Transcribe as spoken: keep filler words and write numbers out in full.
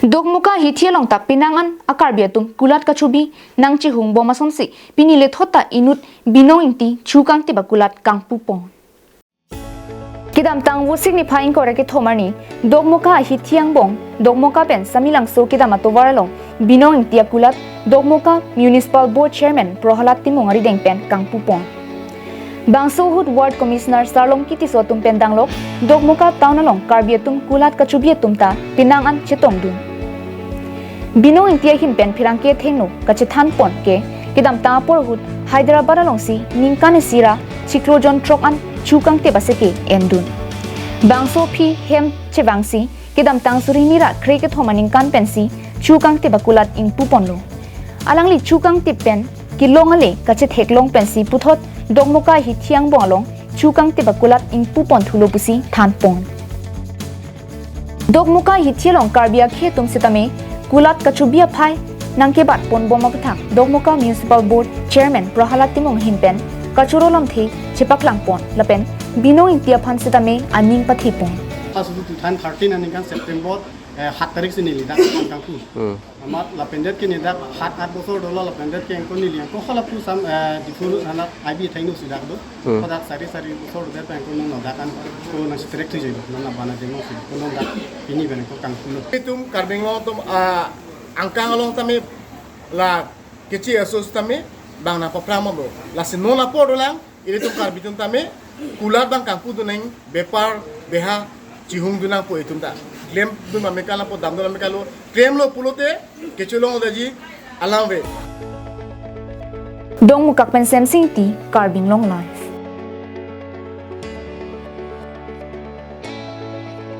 Dokmoka hithi along ta penang an a Karbi atum kulat kachobi nangchehung bom asonsi pini lethot ta inut Binong Ingti chukangtip akulat kangpupon. Kedamtang Vosik niphai ingkoi ra kethom arni Dokmoka hithi angbong Dokmoka pen Samelangso kedam atovar along Binong Ingti akulat Dokmoka Municipal Board Chairman Prohalad Timung arideng pen kangpupon. Bangso ahut Ward Commissioner Sarlongki Tisso atum pen danglok Dokmoka town along Karbi atum kulat kachobi atum ta penang an chetongdun. Binong Ingti ahin pen pherangke athengno kachethanpon ke kedamtang apor ahut Hyderabad alongsi ningkan isi ra chiklo jon throk an chukangtip aseke endun. Bangso aphi hem chevangsi kedamtang suri hini ra kre kethom aningkan pensi chukangtip akulat ingpuponlo. Alangli chukangtip pen kelong ale kachetheklong pensi puthot Dokmoka hithi angbong along chukangtip akulat ingpuponthulo pusi thanpon. Dokmoka hithi along Karbi akhei atum sitame kulat kachobi aphai nangkebatpon bom aphuthak Dokmoka Municipal Board Chairman Prohalad Timung ahin pen kachoro lamthe chepaklangpon lapen Binong Ingti aphan sitame aning pathipon. Pas itu two thousand thirteen aningkan September, eh, সাত তাৰিখ si neli dak kangpu. Hmm. Amat lapen det ke neli dak সাত আঠ বছৰ dolo lapen det ke angko neli angko hala pu sam, eh, Diphu anak I B athengno si dak do. Hmm. Kodak sari sari bosor det pen ko nung dak an ko nangchethekthu jai nang bana jengno si ko nung dak pini pen ko kangpulo. Itum Karbi Anglong atum, ah, angkang along tame la kechi aso tame bang nangpaphrang mo. Lasi non apor dolang ilitum Karbi atum tame kulat bang kangpudun nang bepar beha chihungdun nangpo itum ta. Klemdun mame kala po damdun mame kalo klemlo pulote kecholong daji alangve. Dokmoka pen Semsing Ingti, Karbi Anglong Live.